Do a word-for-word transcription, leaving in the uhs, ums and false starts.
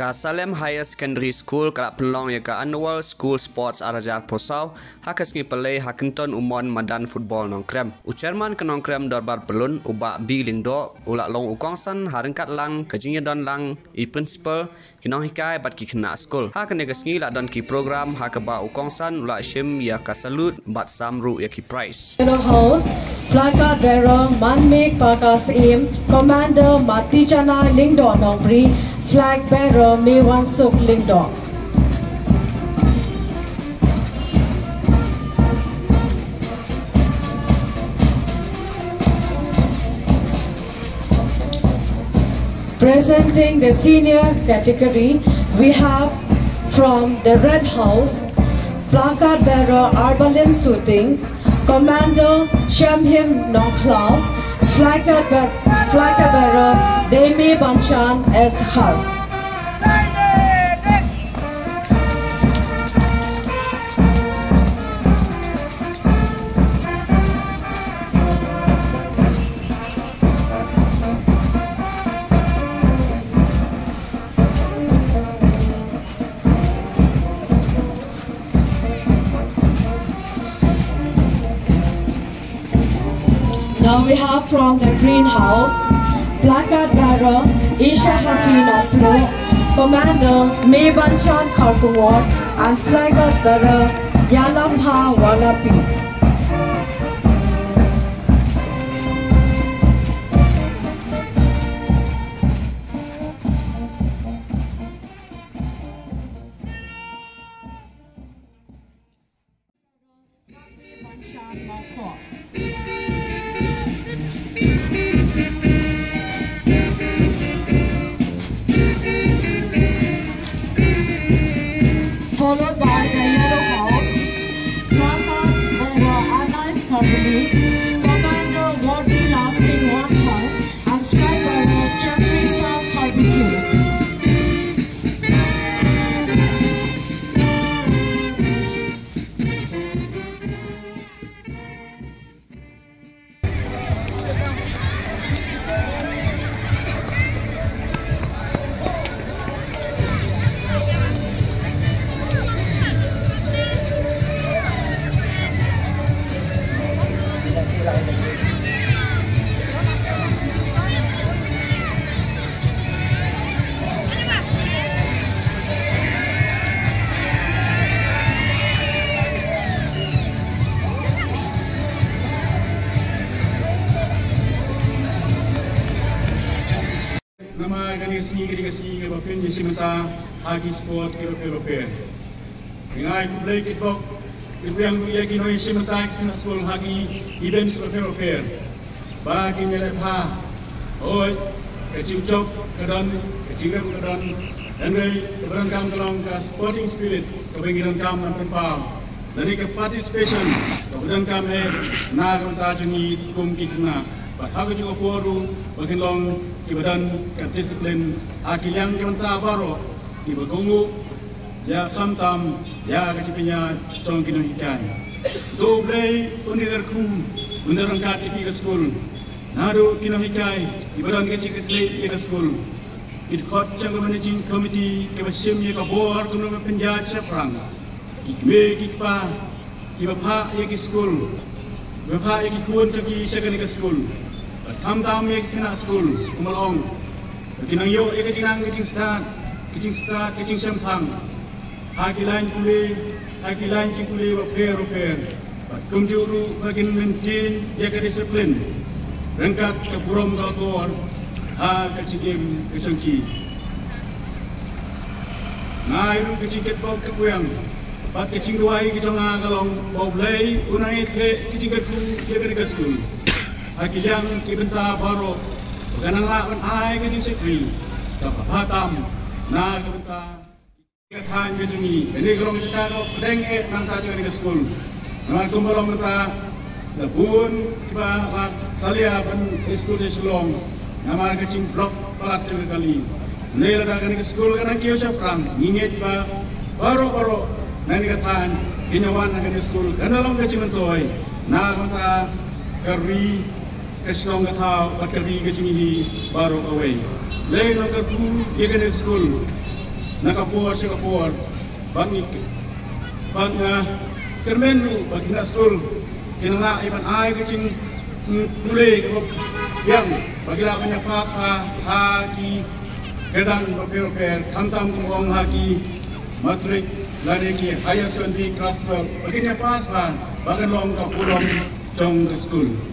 Ka Salem Higher Secondary School ka la pynlong ïa ka Annual School Sports ar hajar arphew saw ha ka sngi Palei ha Kynton Umon, madan football Nongkrem. U chairman ka Nongkrem Dorbar Pyllun, u Bah B Lyngdoh, u la long u kongsan ha ryngkat lang ka jingïadon lang i principal, ki nonghikai bad ki khynnah skul. Ha kane ka sngi la don ki program ha kaba u kongsan u la shim ïa ka salute bad sam ruh ïa ki prize. Yellow House, placard bearer Manmik Paka Syiem, Commander Matichana Lyngdoh Nongbri, flag bearer Mewansuk Lyngdoh. Presenting the senior category, we have from the Red House, placard bearer Arbalin Suting, Commander Shemhim Nongkhlaw, placard bearer Deme Banchan S Dkhar. Now we have from the Green House, placard bearer Isha Hafi Nongpluh, Commander Mebanchan Kharkongor, and placard bearer Yalamha Wanapi. Followed by the Yellow House, Kaka Bora Anais Karbini, Commander Wardi Lasting Wanghang, and Flag Bearer Jeffrey Star Karbini. Namar kane ka sngi ka dei ka sngi kaba pynïaid bynta ha ki sport kiba pher bapher. Nga ai khublei kitbok kitbiang ruh ïa ki nongïaid bynta ki khynnah skul ha ki events bapher bapher ba kin ïaleh bha. Hooid, ka jingjop ka don, ka jingrem ka don, hynrei kaba donkam ka long ka sporting spirit kaba ngi donkam ban pynpaw. Lane ka participation kaba donkam eh na ka bynta jong ngi kum ki khynnah. Bad ha kajuh ka por ruh ba kin long kiba don ka discipline ha ki liang ki bynta baroh kiba kohnguh ïa khamtam ïa ka jingpynïaid jong ki nonghikai. To U Blei un da kyrkhu, un da ryngkat ïa phi ka skul. Naduh ki nonghikai kiba don ka jingkitkhlieh ïa ka skul, ki dkhot jong ka managing committee kiba shim ïa ka bor kumno ban pynïaid shaphrang, ki kmie ki kpa kiba phah ïa ki skul, kiba phah ïa ki khun jong ki sha kane ka skul, bad khamtam ïa ki khynnah skul, kumba long ba kin nang ïoh ïa ka jingnang ka jingstad, ka jingstad ka jingshemphang ha ki lain pule, ha ki lain jingpule bapher bapher. Bad kumjuh ruh ba kin maintain ïa ka discipline ryngkat ka burom ka akor ha ka jingim ka jong ki. Nga ai ruh ka jingkitbok kitbiang bad ka jingduwai ka jong nga ka long ba U Blei un nang ïathuh ka jingkyrkhu ïa kane ka skul ha ki liang ki bynta baroh, ba kan nang lah ban ai ka jingshakri kaba bha tam na ka bynta ka thaiñ ka jong ngi. Kane ka long ka jaka kaba pdeng eh na ka bynta jong kane ka skul. Namar kumba long mynta la bun kiba la salia ban leit skul sha Shillong namar ka jingblock palat jong ka kali. Hynrei lada kane ka skul kan nang kiew shaphrang, ngi ngeit ba baroh baroh na kane ka thaiñ kin ïa wan ha kane ka skul, kan long ka jingmyntoi na ka bynta ka ri, ka shnong ka thaw bad ka ri ka jong ngi hi baroh kawei. Lei long kyrkhu ïa kane ka skul. na ka por sha ka por, ba ngi, ba nga kyrmen ruh ba ki nonghikai skul kin lah ban ai ka jingpule kaba biang ba ki lah ban ïa pass ha, ha ki kyrdan bapher bapher, khamtam kumba ong ha ki matric lane ki higher secondary class twelve, ba kin ïa pass ba, ba kan long ka burom jong ka skul.